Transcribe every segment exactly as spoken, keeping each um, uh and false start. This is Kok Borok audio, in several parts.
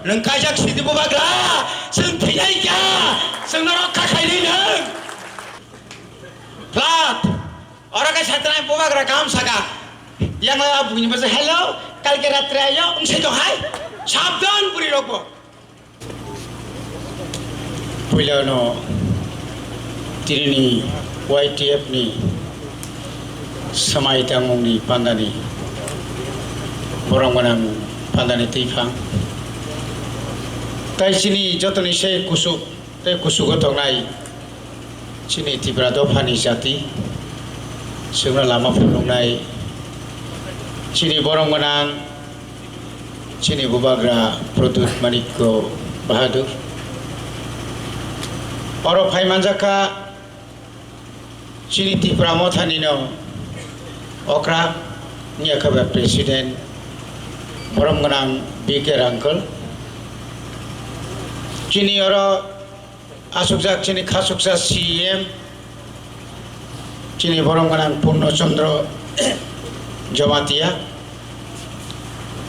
Nwng kaijak sidi bubagra, chwng thwinai kha, chwngno rokha khainai nwng. Plat, oro khe satnai bubagra kaham saka. Yang lai buini bwsa, "Hello, kalke ratre ayo," wngse tong hai. Sabdan bwrwi rokbo. Puilano tinini Y T F ni swmai tangmungni pandani borok gwnang pandani twiphang. Tai chini jotoni se kusuk tei kusugo tongnai chini Tipra dophani jati, chwngno lama phunuknai chini borok gwnang, chini bubagra Pradyut Manikya Bahadur. Oro phai manjakha chini Tipra Mothani no okra wngya khe ba president, borom gwnang B K Rangkal. Chini oro asukjak chini khasuksa C E M, chini borom gwnang Purno Chandra Jamatia.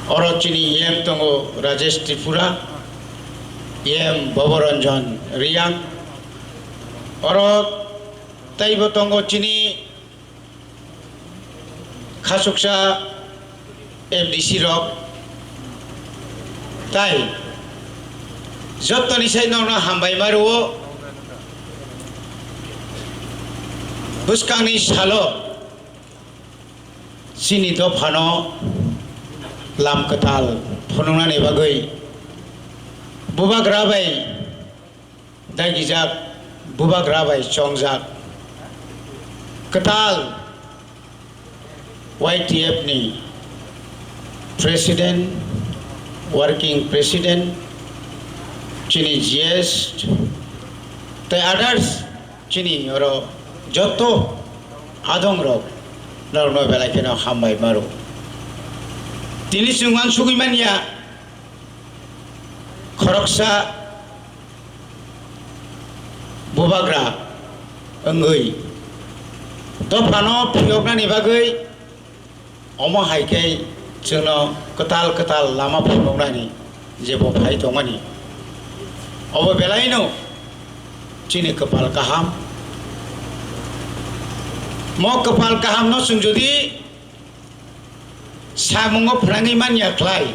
Oro chini E M tongo Rajesh Tripura, E M Bhabaranjan Reang. Oro teibo tongo chini khasuksa M D C rok, tai jottoni sai nono hambai ma rwo. Bwskangni salo chini dophano lam kwtal phunuknani bagwi bubagra bai dagijak, bubagra bai chongjak kwtal Y T F ni president, working president, chini G S tei others, chini oro joto adongrok norokno belai kheno hambai maro. Tini chwng uansugwi manya khoroksa bubagra wngwi dophano phiyoknani bagwi omo hai khe chwngno kwtal kwtal lama phunuknani je bo phai tongmani. Obo belaino chini kwpal kaham. Mo kwpal kahamno chwng jodi samungo phrangwi manya khlai,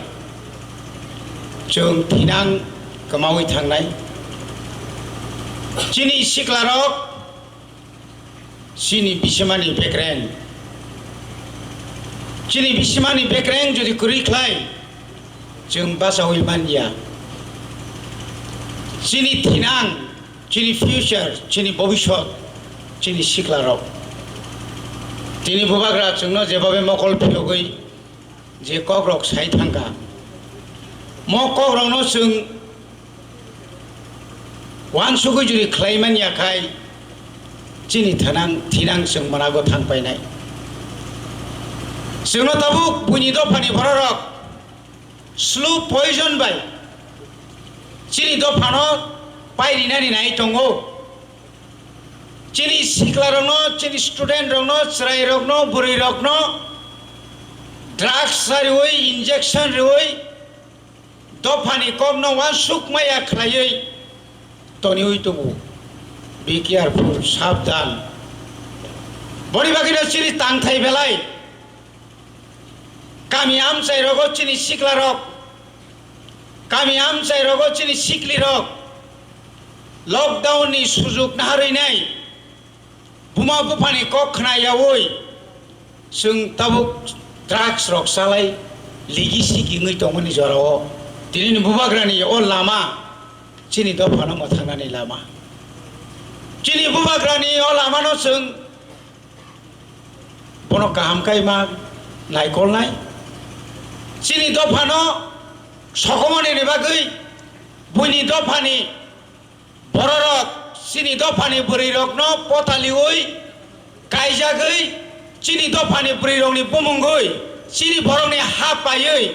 chwng thinang kwmawi thangnai. Chini siklarok chini bisimani bekreng, chini bisimani bekreng jodi kwrwi khlai, chwng bachaui manya. Chini thinang, chini future, chini bobiswt, chini siklarok. Tini bubagra chwngno jebabe mokol phiyogwi je kokrok sai thangkha, mo kokrokno chwng uansugwi jodi khlai manya khai, chini thanang thinang chwng mwnago thang painai. Chwngno tabuk buini dophani bororok slow poison bai chini dophano pairinani nai tongo. Chini siklarokno, chini studentrokno, chwrairokno, bwrwirokno drugs riwi, injection riwi, dophani kokno uansuk maya khlaiwi toniwi tongo. Be careful, sabdan. Boni bagwino chini tangthai belai. Kami amchai rogo chini siklarok, kami amchai rogo chini siklirok lockdown ni sujuk naharwi nai, buma buphani kok khna yaui chwng tabuk drugs rok chalai ligi sigi wngwi tongmani jorao. Tini ni bubagrani o lama chini dophano mwthangnani lama. Chini bubagrani o lamano chwng bono kaham khe ma naikolnai. Chini dophano sokomorni ni bagwi buini dophani bororok chini dophani bwrwirokno potaliui kaijagwi chini dophani bwrwirokni bumungwi chini borokni ha paiwi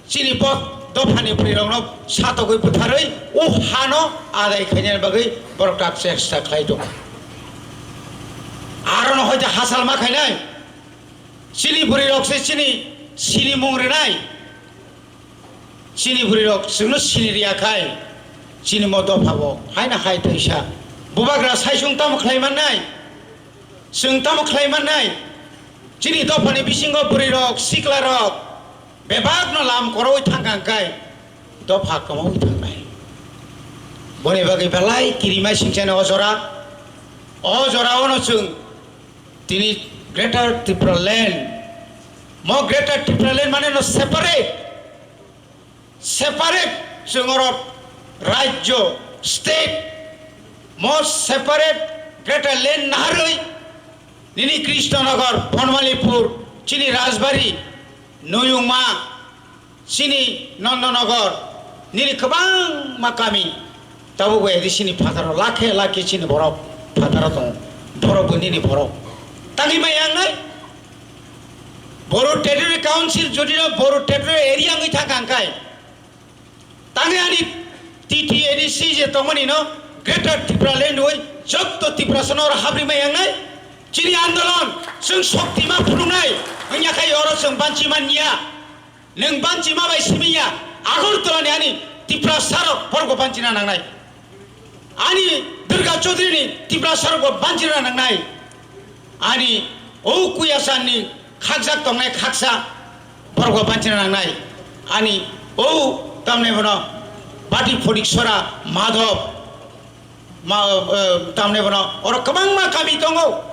chini bo dophani bwrwirokno satokgwi bwtharwi o hano adai khainani bagwi borok tak chesta khlai tongo. Arono hoite hachal ma khainai, chini bwrwirok se chini sinimung rwnai. Chini bwrwi rok chwngno sini riya khai, chini mo dopha bo haino hai thaisa. Bubagra sai chwng tamo khlai mannai? Chwng tamo khlai mannai? Chini dophani bisingo bwrwi rok, sikla rok bebakno lam korowi thangkha hwnkhe dopha kwmawi thangnai. Boni bagwi belai kirimai singchani o jora, o jora ono chwng tini Greater Tripura Land, mo Greater Tripura Land mane no separate, separate chwng oro rajyo, state, mo separate Greater Land naharwi nini Krishnanagar, Bonmalipur, chini Rajbari, Noyungma, chini Nandanagar, nini kwbangma kami, tabuk bai A D C ni phataro lakhe lakhe chini borok phataro tongo, borok bo nini borok. Tangwi mai ang nai? Boru Territory Council jodi no Boru Territory Area wngwi thangkha hwnkhe, tangwi ani T T A D C je tongmani no Greater Tripura Land wi jotto Tiprasa no oro habri mai ang nai? Chini andolon chwng shokti ma phunuknai wngya khai oro chwng banchi man ya. Nwng banchima bai simi ya, Agartala ni ani Tiprasa rok borok bo banchina nangnai. Ani Durga Chaudhary ni Tiprasa rok bo banchina nangnai. Ani o Kuyasan ni khakjak tongnai khaksa borok bo banchina nangnai. Ani o tamni bono Bati Phodik Sora Madhop ma, eh, tamni bono oro kwbangma kami tongo.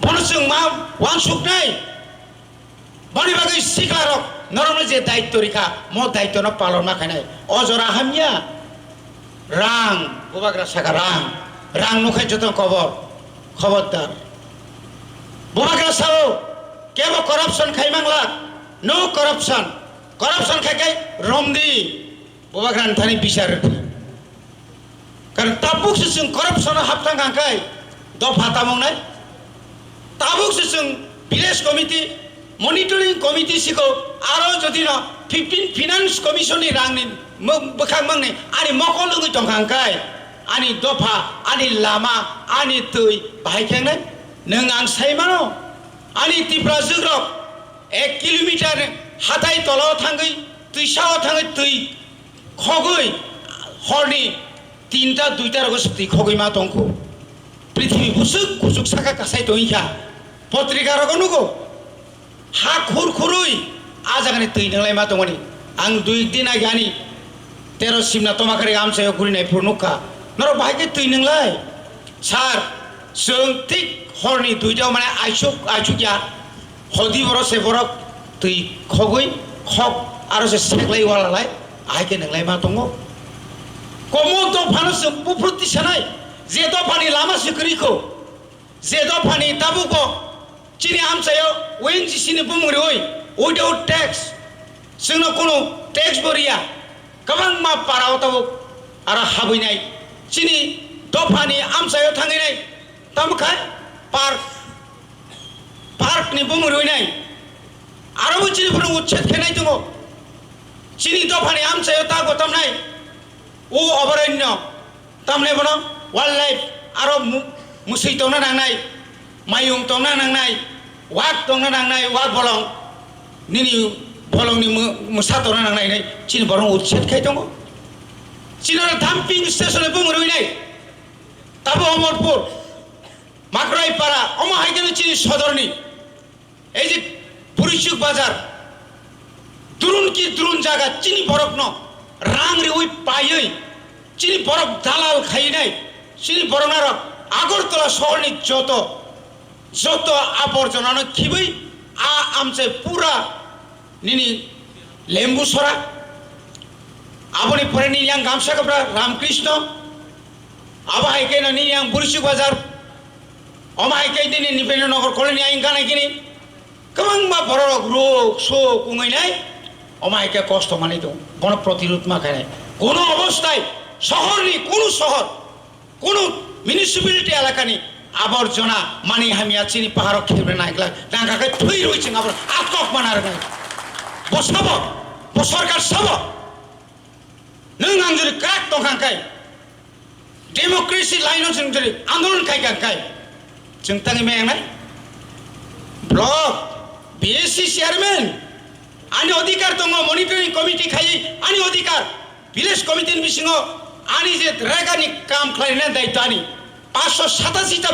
Bono chwng ma wansuknai. Boni bagwi siklarok norokno je daitto rikha, mo daittono palon ma khainai. O jora hamya. Rang, bubagra saka rang. Rang nukhai joto kobor. Khobordar. Bubagra sao, kebo corruption khai mangla. No corruption. Corruption khai khai romdi. Bubagrani thani bichar rwdi. Karon tabuk se chwng corruption o haptang kangkai dopha tamung nai. Tabuk se chwng village committee, monitoring committee siko aro jodi no fifteen finance commission ni rang ni mo-, bwkhak mang ni ani mokol wngwi tong kangkai ani dopha, ani lama, ani twi bahai khe nai. Nwng ang sai mano ani Tipra jwk rok ek kilometer hatai tola o thangwi twi sao thangwi twi khogwi horni tinta duita rogo se twi khogwi ma tongkhu. Prithibi busuk kuchuk saka kasai tongwi kha. Potrika rogo nugo. Ha khur khurwi a jagani twi nwnglai ma tongmani. Ang dui din age ani tero simna tomakari amchaio guri nai phuru nukha. Norok bahai khe twi nwnglai? Sir, chwng thik horni duita mane aisuk, aisuk ya. Hodi borok se borok twi khogwi khok aro se seklai walalai ahai khe nwnglai ma tongo. Komo dophano chwng buphuru tisanai, je dophani lama se kwrwi kho, je dophani tabuk bo chini amchaio O N G C ni bumung riwi without tax, chwngno kunu tax bo riya, kwbangma para o tabuk aro habwinai chini dophani amchaio thangwinai tamo khai park. Park ni bumung rwinai. Aro bo chini borok uchet khenai tongo. Chini dophani amchaio ta gotamnai. O oboronni tamnai bono wildlife aro mu-, musui tongna nangnai, mayung tongna nangnai, wak tongna nangnai, wak bolong nini bolongni mu-, musa tongna nangnai hinwi chini borok uchet khai tongo. Chini oro dumping station ni bumung rwinai. Tabo Omorpur. Makrai para, omo hai khe chini sodorni, ei je Burichuk bazar, durun ki durun jaga chini borokno rang riwi paiwi, chini borok dalal khainai, chini borok narok Agartala sohorni joto, joto aborjonano khibwi a amchai pura nini lembu sora, aboni pore nini yang gamsa kapra Ramkrishna, abo hai khe nini yang Burichuk bazar, omo hai khe nini Nibendra Nagar colony ayang gana gini, kwbangma borok rok, sok, wngwi nai, omo hai khe kosto manwi tongo, bono protirud ma khainai. Kono obostai sohorni, kono sohor, Kunu municipality elakani aborjona mani hamya chini paharo khebre nai glak, nangkha khe thwi rwi chwng abo atok mana rwnai. Bo sabo, bo sorkar sabo. Nwng ang jodi kwrak tongkha khe, democracy line o chwng jodi andolon khai kha khe, chwng tangwi maya nai. Block, B S C chairman, Ani odhikar tongo, monitoring committee khai ani odhikar, village committee ni bisingo ani je rega ni kam khlaina daitwa ani, paanch sho satashi ta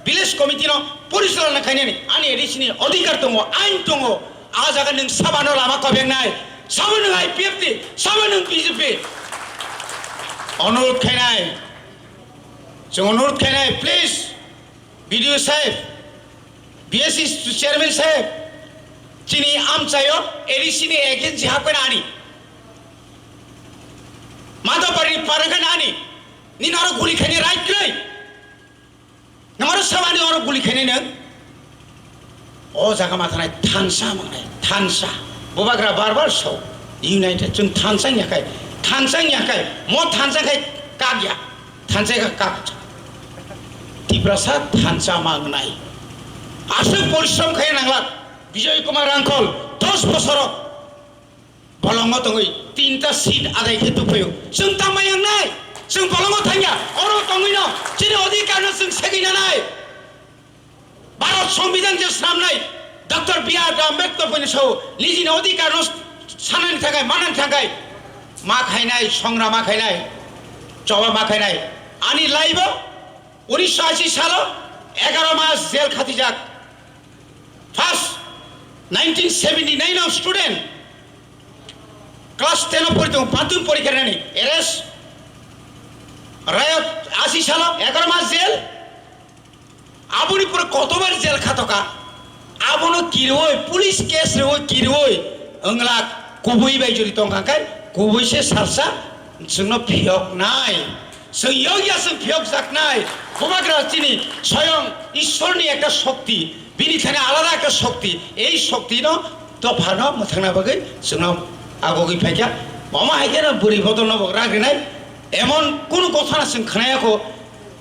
village committee no porichalona khainani ani A D C ni odhikar tongo, ain tongo. A jaga nwng sabano lama kobengnai, sabo nwng I P F T, sabo nwng B J P. Onurudh khainai, chwng onurudh khainai, please, B D O saheb, B S C chairman saheb, chini amchaio A D C ni agency happen ani, Madhopari parang khainani, nini oro guli khaini right kwrwi. Nwng oro sabani oro guli khainai nwng. O jaga ma thanai thansa mangnai, thansa. Bubagra bar bar so. United chwng thansa ya khai, thansa ya khai, mo thansa khai kak ya, thansa khai kak. Tiprasa thansa mangnai. Aswk porishrom khai nanglak. Bijoy Kumar Rangkhol dos bosoro bolongo tongwi tinta seat adai khe tubuphaio. Chwng tangmai wngnai, chwng bolongo thangya, oro tongwino chini odhikar no chwng segwi nanai. Bharat Songbidan je swnamnai Doctor B R Ambedkar buini sao nijini odhikar no sanani thangkai, manani thangkai ma khainai, songra ma khainai, choba ma khainai. Ani laibo unisho ashi salo egaro mas jail khatijak. First, nineteen seventy-nine o student, class ten o pori tongo, pantun porikha rinani, arrest, riot, ashi salo egaro mas jail. Aboni pore kotobar jail khatoka. Abono kiroi, police case roi kiroi, wnglak kubui bai jori tongkha khai, kubui se salsa chwngno phiyoknai. Chwng yokya chwng phiyokjaknai. Bubagra chini soyong Ishwarni ekta shokti, bini thani alada ekta shokti. Ei shoktino dophano mwthangna bagwi chwngno agogwi phaikha. Omo hai kheno bwrwi bodolno bo ragrinai. Emon kunu gothana chwng khnayakho.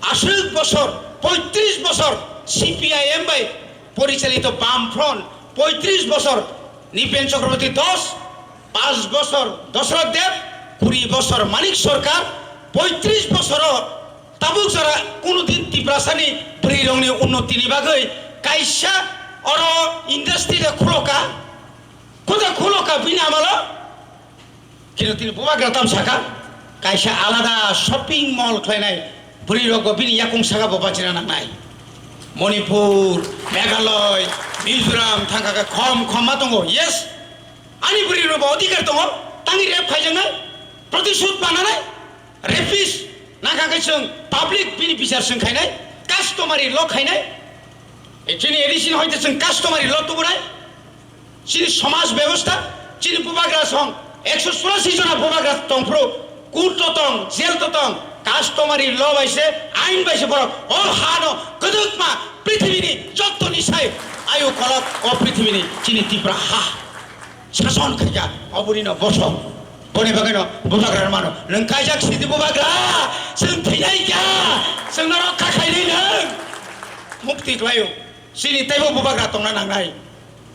Aswk bosor, poitris bosor C P I M bai porichalito Bam Front, poitris bosor Nipen Chakraborty dos, paanch bosor Dosroth Deb, kuri bosor Manik Sarkar, poitris bosoro tabuk jora kunu din Tiprasani bwrwirokni unnotini bagwi kaisa oro industry le khuloka, khuda khuloka bini amalo. Kintu tini bubagra tam saka, kaisa alada shopping mall khlainai bwrwi rokbo bini yakung saka bo bachina nangnai. Manipur, Meghalaya, Mizoram thangkha khe khom khom ma tongo. Yes, ani bwrwi rokbo odhikar tongo, tangwi rape khaijaknai, protishud mananai, rapist nangkha khe chwng public bini bichar chwng khainai, customary law khainai. Chini A D C ni hoite chwng customary law tubunai. Chini somaj bebosta, chini bubagra song ekso churasi jona bubagra tongphuru, court to tong, jail to tong, customary law bai se, ain bai se borok o hano kwdwkma prithibini jottoni sai ayu kolok o prithibini chini Tipra ha. Sason khaikha, oborino bosong. Boni bagwino bubagra mano. Nwng kaijak sidi bubagra, chwng thwinai kha, chwngno rokha khainai nwng. Mukti khlaio. Chini teibo bubagra tongna nangnai.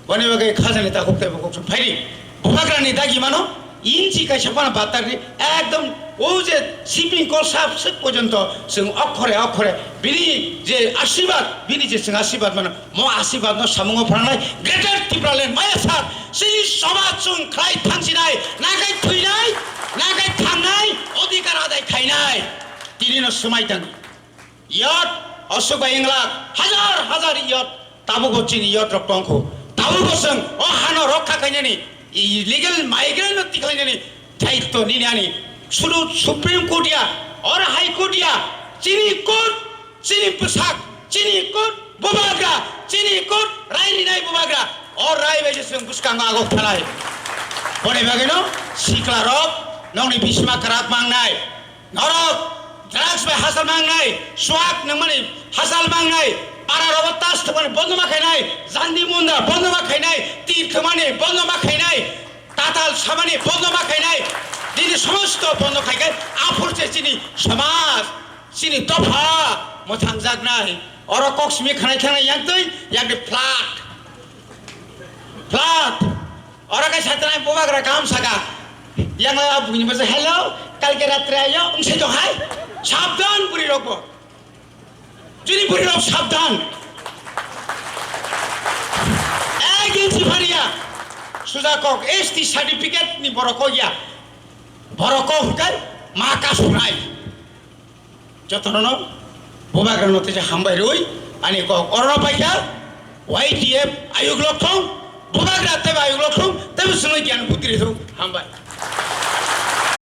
Boni bagwi khajani takhuk teibo kok phaidi. Bubagrani dagi mano, inchi kaisa phano batarni ekdom o je siping kol sap swk porjonto chwng okhore okhore bini je asibad, bini je chwng asibad mano, mo asibad no samungo phranai Greater Tipraland maya sar chini soba chwng khlai thangsinai, nagai thwinai, nagai thangnai, odhikar adai khainai. Tini no swmai tang. Yot, osuk bai wngla, hajar hajar yot, tabukbo chini yot rok tongkho. Tabukbo chwng o hano rokha khainani, illegal migrant no tikhlainani daitto nini ani. Sudu Supreme Court ya, or High Court ya, chini court, chini bwsak, chini court, bubagra, chini court, rai rinai bubagra, o rai bai je chwng bwskango agok thanai. Boni bagwino sikla rok nongni bisma kwrak mangnai. Norok drugs bai hachal mangnai, swak nangmani hachal mangnai, para rogo tas thwkmani bondo ma khainai, jandi munda bondo ma khainai, tir thwkmani bondo ma khainai, tatal samani bondo ma khainai, nini somosto bondo khai khe aphur se chini somaj, chini dopha mwthangjaknai. Oro kok simi khanai khanai yaktwi yakni flat. Flat. Oro khe satnai bubagra kaham saka. Yang la bugini basa, "Hello, kalke ratre ayo," wngse jong hai. Sabdan buri rokbo. Juni buri rok sabdan. Ek inchi phariya. Tuja kok S T certificate ni borok kok ya. Borok kok hwnkhe ma kasunai. Jotono no bubagra no teisa hambai rwi ani kok oro paikha Y T F ayuk lok thung bubagra tebo ayuk lok thung tebo swnwi giyan butri thung hambai.